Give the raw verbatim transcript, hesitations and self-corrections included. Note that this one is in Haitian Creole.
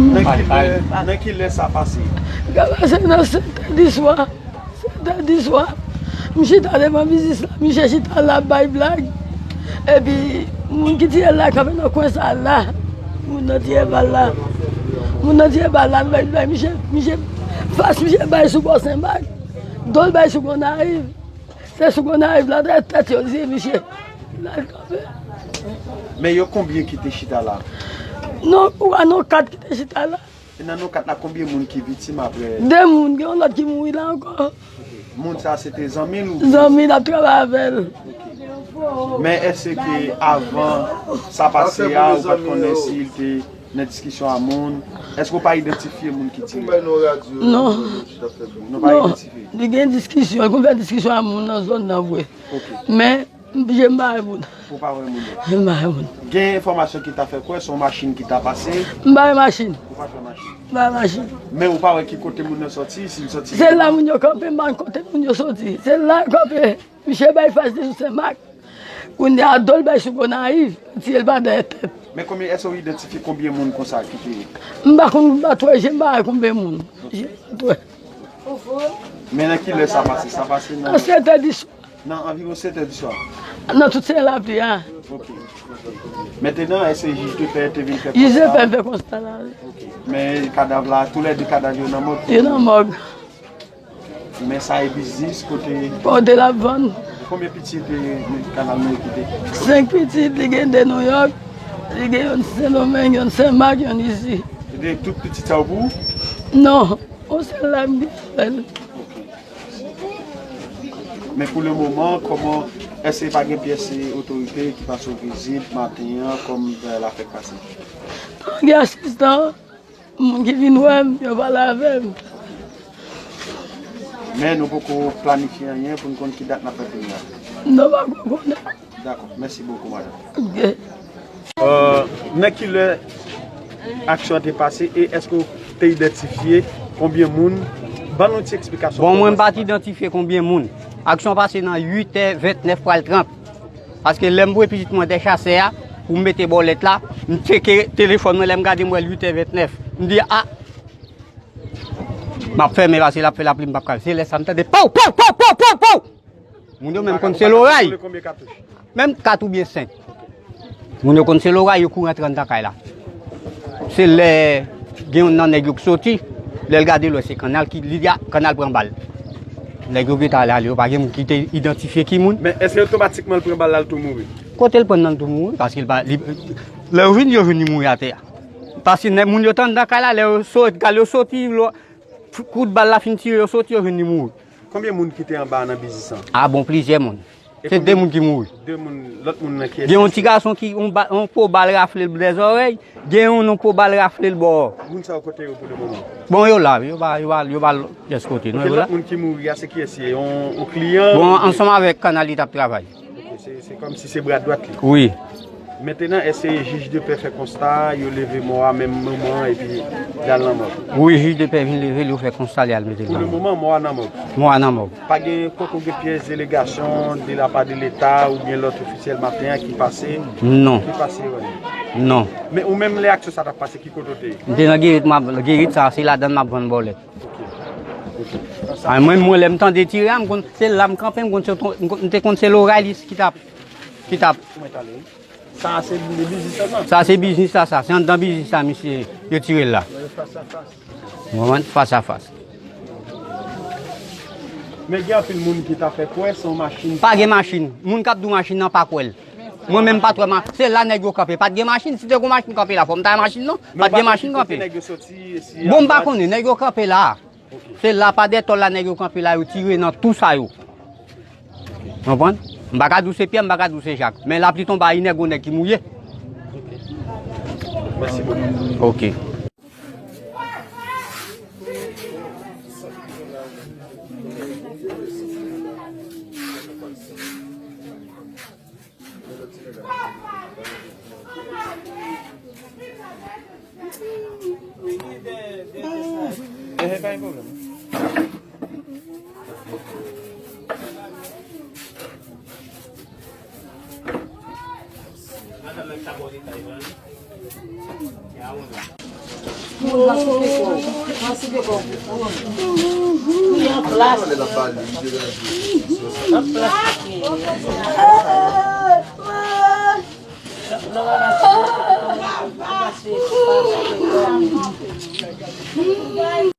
Nan ki lè, nan ki lè sa pase? Sa pase nan sèt è di swa. Sèt è di swa. M chita devan biznis la, misye chita la ap bay blag. Epi, moun ki tiye l la kanpe nan kwen sa la. Moun nan tire bal la. Moun nan tire bal la, bay blag. Misye, misye, fas misye bay sou bò Senmak. Do l bay sou Gonayiv. Se sou Gonayiv la, tèt, tèt yo di misye. L al kanpe. Men yo konbyen ki te chita la? Non, ou a non kat ki te chita la. E nan nou kat la, konbyen moun ki viktim apre? De moun, gen yon lòt ki mouri la ankò. Moun sa se te zanmi l oubyen? Zanmi l ap travay avè l. Men èske ke avan sa pase a, ou pa t konnen si l te nan diskisyon a moun? Èske w pa idantifye moun ki tire? Non. Nou pa idantifye? Li gen diskisyon, li konn fè diskisyon a moun nan zòn nan vre. Men, m, je m pa wè moun. Ou pa wè moun yo? Je m pa wè moun. Gen enfòmasyon ki ta fè kwè se yon machin ki ta pase? M pa wè machin. Ou pa t wè machin? M pa wè machin. Men ou pa wè ki kote moun nan sòti, si l sòti? Se la moun yo kanpe, m pa konn kote moun yo sòti. Se la yo kanpe. Misye bay fas li sou Senmak. Kounye a do l bay sou Gonayiv, tiye l pa dèyè tèt. Men konbyen, èske w idantifye konbyen moun konsa ki te? M pa konn, m pa t wè, je m pa wè konbyen moun. Je m pa t wè. Men nan ki lè sa pase? Sa pase nan... Nan sèt è di swa. Nan anviwon sèt è di swa? Nan tout se lapli a. Ok. Mentenan, èske jij de pè te vin fè konsta? Jij de pè fè konsta la, wi. Ok. Men kadav la, toulède kadav yo nan mòg? Yo nan mòg. Men sa e biznis kote... Kote l ap vann. Konbyen pitit, e, Kanal Mouye kite? Senk pitit, li gen de Nouyòk, li gen youn Sendomeng, youn Senmak, youn isi. E tout pitit sa yo pou ou? Non, yon sèl la m gen avè l. Men pou le moman, kòman, èske pa gen pyès, e, otorite ki pase w vizit maten an, kòm, e, bagay la fèk pase? Gen asistan. Moun ki vin wè m, yo pale avè m. Men nou poko planifye anyen pou n konn ki dat n ap fè premye a. Non, pa ko konnen. Dakò, mèsi bokou, madanm. Ok. Euh, nan ki lè aksyon an te pase e èske w te idantifye konbyen moun? Ban nou ti eksplikasyon. Bon, mwen m pa t idantifye konbyen moun. Aksyon pase nan uit è vennèf pral trant. Paske lè m voye pitit mwen dèchasè a, pou m mete bòlèt la, m tcheke telefòn mwen, lè m gade m wè l uit è vennèf. M di, a! M ap fèmen paske l ap fè lapli, m p ap ka. Se lè sa m tande pow, pow, pow, pow, pow, pow! Moun yo menm konn se loray. Menm kat oubyen senk. Moun yo konn se loray, yo kouri antre anndan kay la. Se lè gen youn nan nèg yo k soti, lè l gade l wè se Kannal ki, li di, a, Kannal pran bal. Nèg yo gentan ale, ale, yo pa gen moun ki te idantifye ki moun. Men èske otomatikman l pran bal la, l tou mouri? Kote l pran nan l tou mouri, paske l pa, li, lè yo vin, yo jwenn li mouri atè a. Paske nèg moun yo t anndan kay la, lè yo sot, gade yo soti, lo, kout bal la fin tire, yo soti, yo jwenn li mouri. Konbyen moun ki te anba nan biznis lan? A bon, plizyè moun. Se de moun ki mouri. De moun, lòt moun nan kiyès? Gen yon ti gason ki, yon ba-, yon po bal rafle l bò zòrèy, gen yon, yon po bal rafle l bò. Moun sa yo kote yo pou le moman? Bon, yo la, yo pa, yo pa, yo pa pyès kote, non, yo la. Lòt moun ki mouri a, se kiyès li ye? Yon, yon kliyan? Bon, ansanm avèk Kannal li t ap travay. Ok, se, se kòmsi se bra dwat li. Wi. Mentenan, èske jij de pè fè konsta, yo leve mò a menm moman an, epi l al nan mòg? Wi, jij de pè vin leve l, yo fè konsta, li al mete l nan mòg. Pou le moman, mò a nan mòg? Mò a nan mòg. Pa gen, poko gen pyès delegasyon de la pa de Leta oubyen lòt ofisyèl maten an ki pase? Non. Ki pase wè? Non. Men ou menm, lè aksyon sa t ap pase, ki kote w te ye? M te nan Gerit, m ap, Gerit sa, se ladan l m ap vann bòlèt. Ok. Ok. A, mwen, mwen, lè m tande tire a, m konn, se la m kanpe, m konn se ton, m konn, m te konn se loray li ki t ap, ki t ap. Sa se biznis la, sa? Sa se biznis la, sa. Se anndan biznis la, misye, yo tire l la. Fas a fas. Ou konprann? Fas a fas. Men gen anpil moun ki ta fè kwè se yon machin. Pa gen machin. Moun k ap di w machin nan pa kwè l. Mwen menm pa t wè ma-, se la nèg yo kanpe. Pa t gen machin. Si te gon machin kanpe la, fò m ta wè machin non. Pa t gen machin kanpe. Bon, m pa konnen. Nèg yo kanpe la. Se la pa dètòl la nèg yo kanpe la, yo tire nan tou sa yo. Konprann? M pa ka di w se Pyè, m pa ka di w se Jak. Men lapli tonbe a inè, gon nèg ki mouye. Mèsi bokou. Ok. Moun va souke kò. Va souke kò. Wi, an plas. An plas.